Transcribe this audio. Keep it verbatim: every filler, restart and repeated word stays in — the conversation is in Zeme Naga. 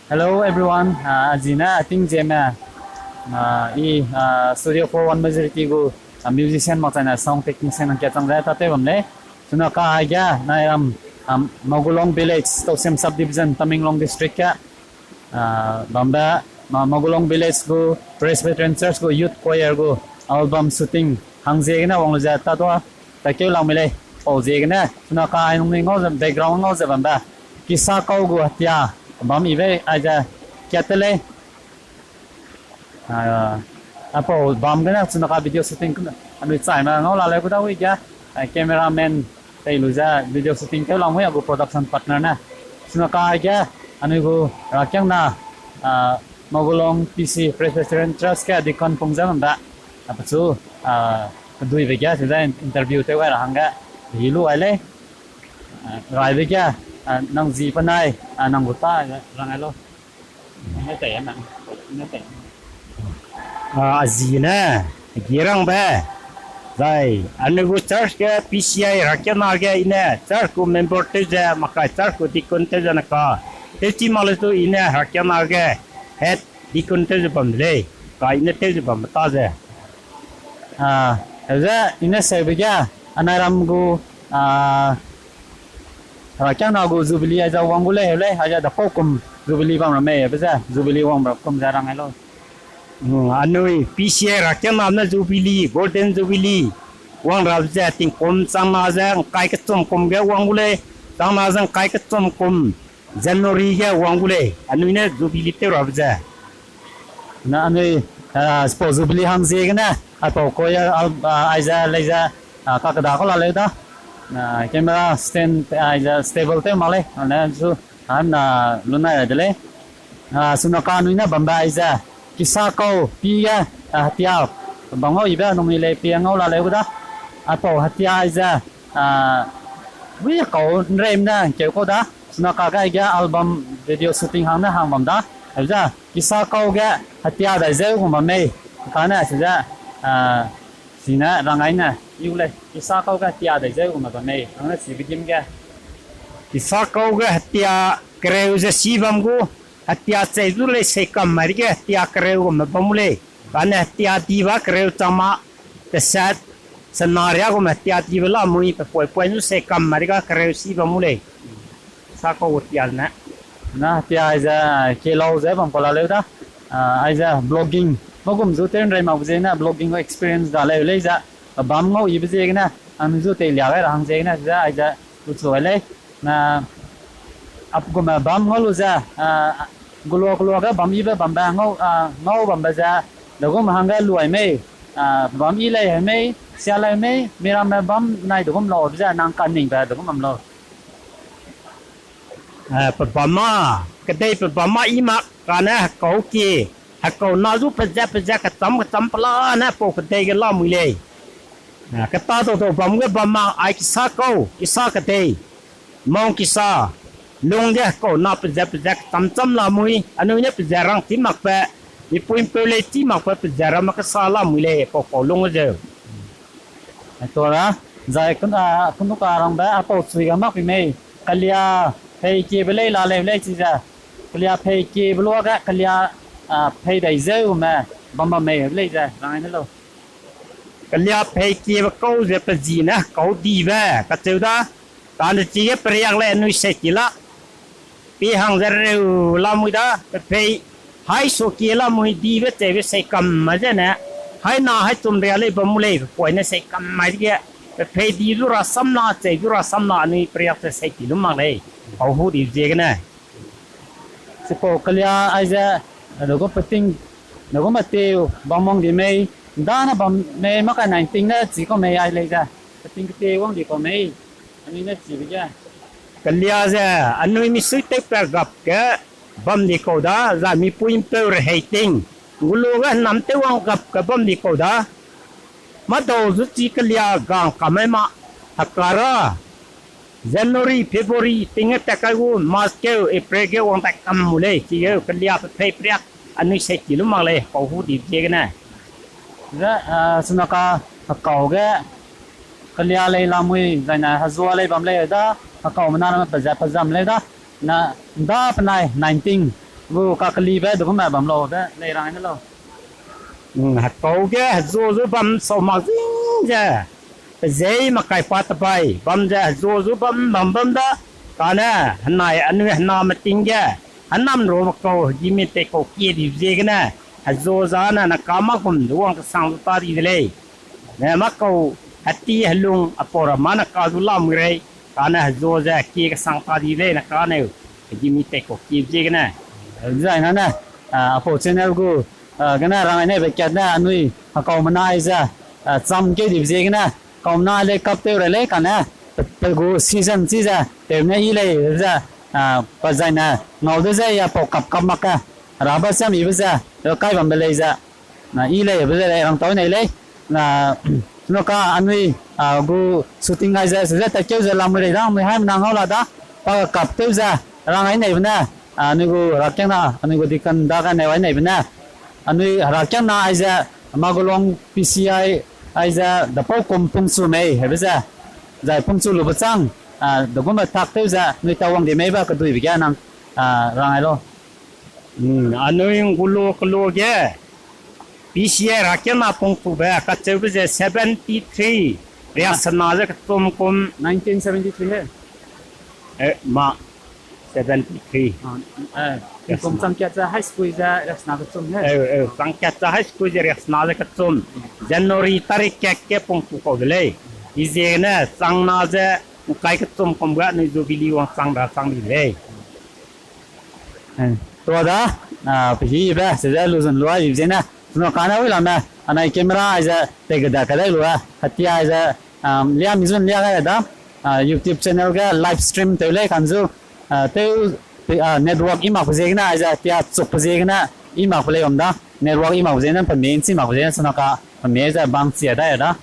Hello everyone, ah, a zi ne Ating Zeme, ah, i, ah, Studio four one Majority gu, ah, musician makchaine sound technician hangkat chang ze tatew bam lei. Chuna ka aige nai ram, ah, Magulong Village, Tousem Subdivision, Tamenglong District ge, ah, bambe, Ma-, Magulong Village gu Presbyterian Church gu Youth Choir gu album shooting hangziegene wang lu ze tatua, takeu lang mi lei, pau ziegene, chuna ka ai nung ni ngau ze, background ngau ze bambe. Kisa kau gu hatia, bam ibe aize, kat te lei. Ah, apau bam gene, chuna ka video shooting kena, anui chaime ngau la lei gu da wi ge, ah, cameraman tei lu ze video shooting tew lang wi a gu production partner ne. Chuna ka aige, anui gu rakiangna, ah, Magulong P C Presbyterian Church ge deacon pung ze bambe. Apachu, ah, keduibe ge, chize interview tew gai ra hangge, hi lu ai lei. Ah, raibe ge, ah, nang zi penai, ah, nang gu ta, rang ai lau. Ne tei, ne tei. Ah, a zi ne, Girangbe. Zai, anui gu church ge P C I rakiangna ge i ne church gu member tew ze, makai church gu deacon tew ze ne ka. Tewchi mak le tu i ne rakiangna ge head deacon tew ze bam de lei. Ka i ne tew ze bam ta ze. Ah, ze i ne seube ge, anai ram gu, ah, rakiangna gu Jubilee aize wang gu lei heu lei, aize dapau kum Jubilee bam ra mei, be ze Jubilee wang ra kum ze rang ai lau. Hmm, anui P C I rakiangna ne Jubilee, Golden Jubilee wang ra ze tingkum changna ze ngkai kechum kum ge wang gu lei, changna ze ngkai kechum kum January ge wang gu lei, anui ne Jubilee tew rabe ze. Na anui, ah, chipau Jubilee hangziegene, aipau choir, ah, aize lei ze, ah, kakeda kau la leu da. Na camera stand, aize stable tew mak lei, ane zu, ah, na lunai ra de lei. Ah, chuna ka anui ne bambe aize, kisa kau pi ge, ah, hatia, bam ngau ibe nung ni lei pi ngau la leu gu da. Aipau hatia aize, ah, wi kau nreim ne keu kau da. Chuna ka ge aige album video shooting hang ne hang bam da. Aize, kisa kau ge hatia dai zeu gu bam mei. Kane chize, ah, chine rang ai ne, iu lei, kisa kau ge hatia dai zeu gu bam mei. Hang ne chibe gim ge. Kisa kau ge hatia kereu ze si bam gu, hatia chei zu lei seikam mai ge hatia kereu gu me bam lei. Kane hatia dibe kereu chang ma, teset, sena ria gu me hatia dibe lamui, pe poi poi zu seikam mai ga kereu si bam lei. Kisa kau gu hatia ne. Na hatia aize, kelau ze bam kau la leu da. Ah, aize vlogging. Magum zu tew nrei mak bu ziegene vlogging gu experience da leu lei ze. Bam ngau ibe ziegene, anui zu teilia gai ra hangziegene, ze aize, luchu gai lei. Na, ap gume bam ngau lu ze, ah, gulua gulua ge bam ibe bambe ngau, ah, ngau bambe ze, degum hangge luai mei, ah, bam i lei heu mei, sia lei mei, miramme bam nai degum lau ze, nang kaningbe degum bam lau. Eh, pe bam ma, kedei pe bam ma i mak, kane hekau kie, hekau na zu pezat pezat kecham kecham pela ne pau kedei ge lamui lei. Eh, keta dau dau bam ge bam ma, ai kisa kau, kisa kedei, mau kisa, lung ge hekau na pezat pezat kecham cham lamui, anui ne pezat rang chi makbe, mipui mpeu lei chi makbe pezat ramme kesa lamui lei, pau pau lung zeu. Atua ra, zai kun, ah, kundu ka rangbe, apau chui ga mak pi mei, kelia phei kiebe lei la lei lei chize, kelia phei kiebe luage, kelia, ah, phei dai zeu me, bam bam mei lei ze, rang ai ne lau. Kelia phei kiebe kau ze pe zi ne, kau dibe, kacheu da, kane chige periak lei anui sei ti la. Pi hang ze reu lamui da, pe phei, hai suakie lamui dibe cheube seikam mai zene, hai na hai chum ria lei bam mu lei, pe poine seikam mai dege, pe phei di zu ra samna, chei zu ra samna anui periak ze sei ti lu mak lei, pau hu di ziegene. Chipau kelia aize, degu peting, degu mateu, bam wang di mei, dane bam mei, maka nai ting ne chi kau mei ai lei ze, peting kete wang di kau mei, anui ne chibe ge. Kelia ze, anui misui tewpat gap ge bam di kau da, zai mipui mpeu rehei ting, ngulu ge henam tew wang gap ge bam di kau da. Madau zu chi kelia gang kamai ma, hekara, January, February ting ge tat kai gu March keu, April ge wang tat kam mu lei, chigeu kelia pe phei periak, anui sei ti lu mak lei, pau hu di ziegene. Ze, ah, sunaka, hekau ge, kelia lei lamui, zaine hezua lei bam lei da, hekau mena ramme pezat pezam lei da, na, nda penai nineteen, Gu kakelibe de gume bam lau de, lei rang ne lau. Hekau ge hezu zu bam sau mak zing ze, pezei makai pa tebai bam ze hezu zu bam bam bam da, kane henai anui hename ting ge, henam rume kau hegimi teikau kie dibe ziegene, hezu zane ne ka mak gum de wang kesang zu ta di de lei. Ne mak kau heti helung apau ra mane ka zu lamui rei, kane hezu ze kie kesang ta di lei ne kaneu, hegimi teikau kiebe ziegene. Zai nane, apau channel gu, gene rang ai neibe kat ne anui hekaumena aize, cham keu dibe ziegene, kaumena lei kap tew ra lei kane, pe gu season chize, tewne yi lei ze, pa zaine, ngau de ze ya pau kap kap mak ge, hera ba siam yibe ze, kai bambe lei ze, na yi lei be ze lei rang tau nei lei. Na, chuna ka anui, gu shooting aize, seze tatkeu ze lamui lei da, anui haimena ngau la da, pa kap tew ze, rang ai neibe ne, anui gu herakiangna, anui gu deacon da ga neu ai neibe ne, anui herakiangna aize, Magulong P C I aize, depau kum pungchu mei, hebe ze, zai pungchu lube chang, degume tak tew ze, anui tawang di meibe keduibe ge nang, rang ai lau. Anui ngulu kelu ge, P C I herakiangna pungchube kacheube ze seventy three, riaksena ze kechum kum. Nineteen seventy three he? Ma, seventy three. Kum changkat ze high school ze riaksena kechum he? Changkat ze high school ze riaksena ze kechum. January tarik kat ge pungchu kau de lei. Iziegene changna ze ngkai kechum kum ga anui jubilee wangchang ra chang di lei. Tua da, pehîbe, seze luzun luaibe ziegene, chuna kane wi lame, anai camera aize, tei gede kedai lu e, hetia aize, lia mi zun lia gai da, YouTube channel ge live stream tew lei kanzu, tew, network i makbe ziegene aize, tia chukbe ziegene, i makbe lei bam da, network i makbe ziegene, pemi nchi makbe ziegene, chuna ka, pemi ze bang chia dai da.